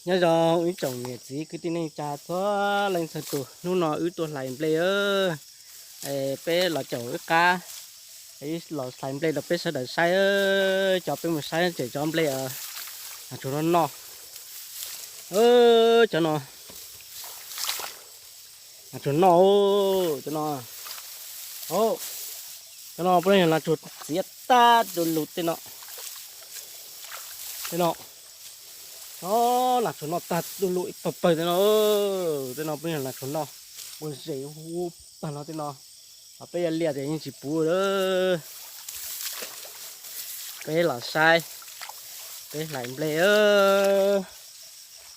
Nyob zoo ib tsoom niam txiv kwv tij neej tsa txhua leej txhua tus, hnub no wb tuaj hlais nplej, peb los caum wb qab, wb los hlais nplej rau peb sawv daws saib, cov peb mus saib tseem cov nplej, nas tsuag no noj, cov no, nas tsuag noj, cov no, cov no puav leej yog nas tsuag txiav tag du lug tej no, tej no, nas tsuag noj tag du lug ib pawg pawg tej no, tej no puav leej yog nas tsuag noj, ua zes hu tag no tej no, peb yuav liaj tias yeej tsis puv lawm. Peb los saib, peb hlais nplej,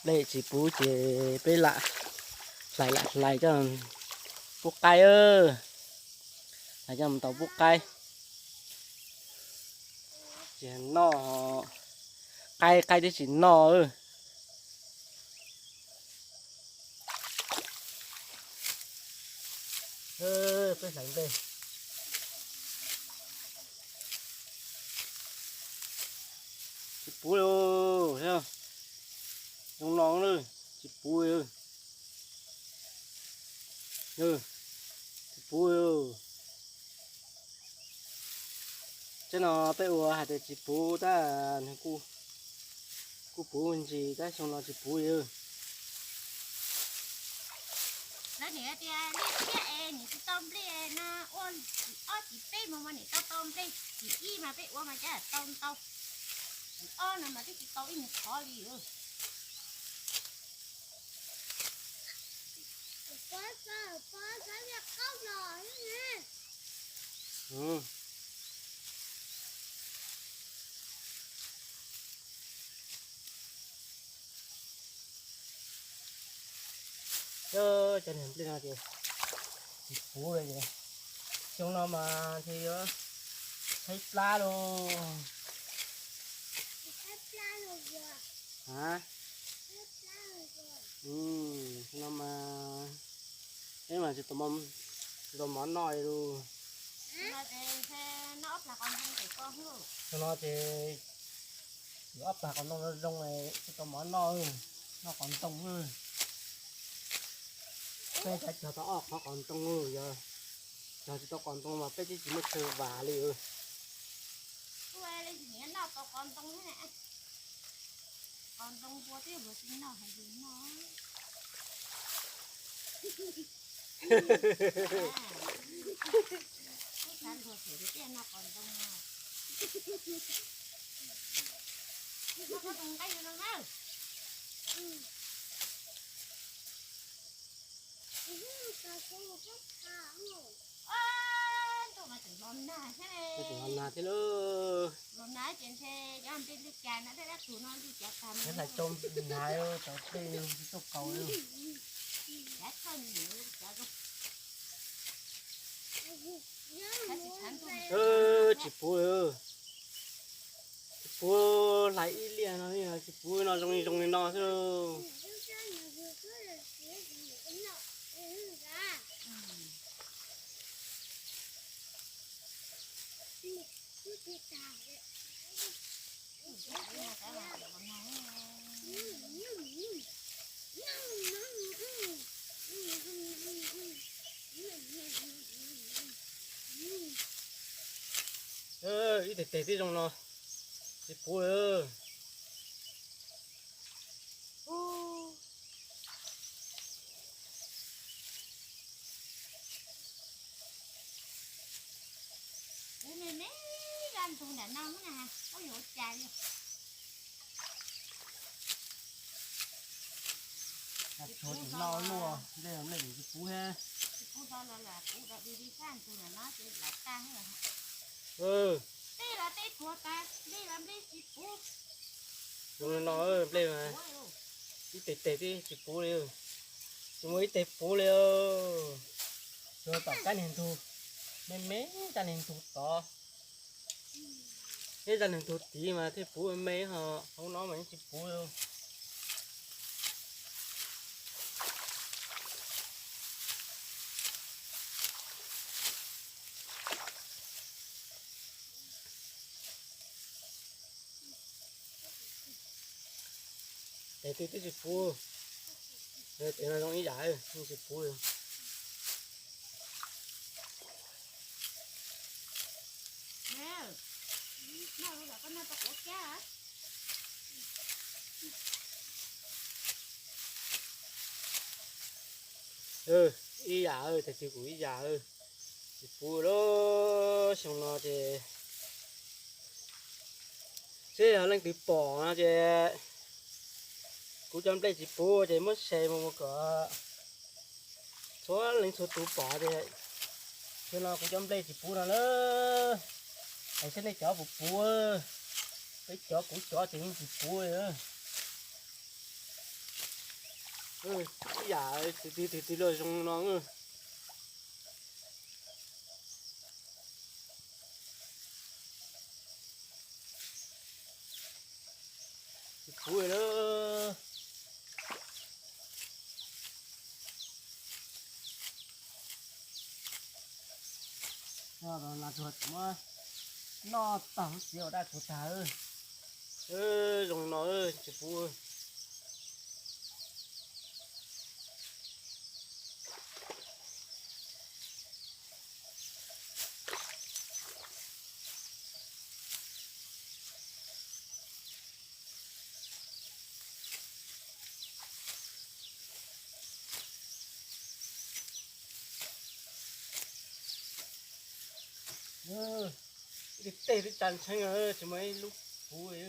nplej tsis puv ces peb lam hlais lam hlais coj pub qaib, hlais coj mus tau pub qaib, tsis noj, qaib qaib twb tsis noj. Peb hlais nplej tsis puv li, zoo no tsis puv li, tsis puv li. Tseeb no peb ua hais tias tsis puv tab nws kuj puv ntsis tab xyoo no tsis puv li. Lawv nim tias nplej thiab es nim tsis tau nplej no, ua ob tsis peb mus mas nim tau tau nplej, tsis ib mas peb ua mas cas tau ntau, tsis ob no mas twb tsis tau ib nyuag qhov li. Cov niag nplej no ces tsis puv li, xyoo no mas ntshe yuav tshaib plab lauj. Xyoo no mas peb mas tsis tau mov noj li lauj. Xyoo no ces yuav ob plag qos ntoo zoo zoo, tsis tau mov noj, noj qos ntoo. Peb cov cog tau ob qhov qos ntoo, yog cog tsis tau qos ntoo mas peb twb tsis muaj chaw vas li. Noj tau qos ntoo, qos ntoo npua twb luag tsis noj hais yus noj. Ub, xav luag xwb tias noj qos ntoo no. Noj qos ntoo nqaij no na. Ntuj mas tseem los nag thiab ne. Tseem los nag thiab lauj. Los nag ces ntshe cov nplej li cas na, tej dab tug no li cas tag. Nag tau tej tsis tuaj kaus li. Tsis puv li, tsis puv, hlais ib liaj no tsis puv no zoo li zoo li no xwb. Ib teg teg tib zoo no tsis puv li. Kuv me me zaj ntug nram no na, ua yuav ua cas li. Tshuav tsis noj luaj, nplej nplej tsis puv thiab. Tsis puv hlo los lam puv dog dig li zaj ntug nram no ces lam tag. Tej los tej tuag tas, nplej los nplej tsis puv. Zoo li no nplej mas ib teg teg tib tsis puv li, tsis muaj ib teg puv li. Tsuas tom kab niag ntug, me me kab niag ntug tod. Ib zaj niag ntug tid mas thiaj puv me me, ho hauv no mas yeej tsis puv li. Tes twg twb tsis puv. Tes no zoo ib yam, tsis puv. Ib yam, tes twg kuj ib yam. Tsis puv lawm, xyoo no ces seb yog leej twg pom no ces kuv cov nplej tsis puv ces muab share mus mus kom txhua leej txhua tus pom tias xyoo no kuv cov nplej tsis puv no lawm. Es seb nej cov puas puv, peb cov kuv cov ces yeej tsis puv li. Ib yam, tes twg twg twg los zoo no. Tsis puv li lawm. Noj tsuag tseem muab noj tag lub txiv ua dab tsuag tag. Zoo no tsis puv. Ib teg twb tsa ntshee, tsis muaj ib lub puv li.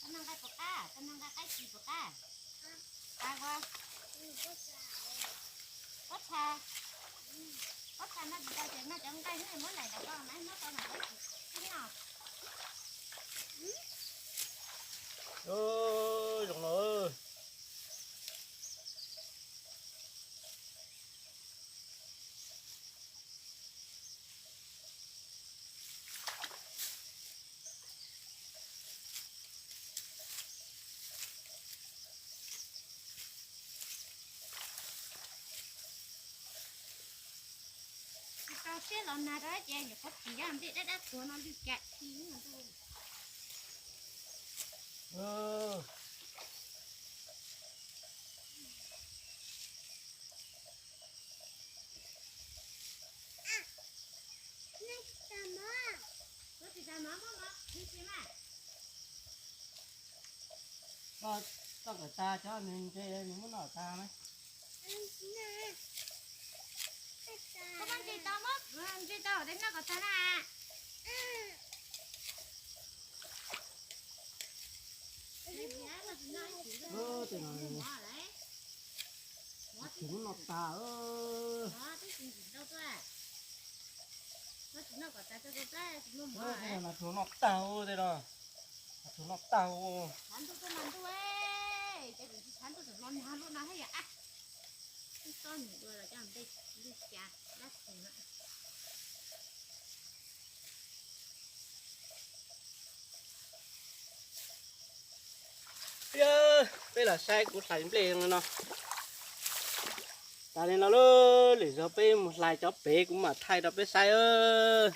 Koj noj nqaij puas qab? Koj noj nqaij qaib ci puas qab? Qab os. Pob txha, pob txha noj tsis tau ces noj cov nqaij no muab laim rau koj mas noj tau mas koj tsis noj. Zoo no. Tsis tau siab los nag rau ces nyuam qhuav phim yog nplej dab dab tuag no lwj cas khi no. Koj, koj kawm tag cov nws ntse nws muab noj tag na. Koj muab ntse tau, muab ntse tau de noj kom tag na. Tej no tsis muab noj tag. Tej no mas tsuas noj tag tej no. Mas tsuas noj tag. Peb los saib kuv hlais nplej no. Tas li no lawm, lwm zaug peb mus hlais cov pem kuv mam thaij rau peb saib.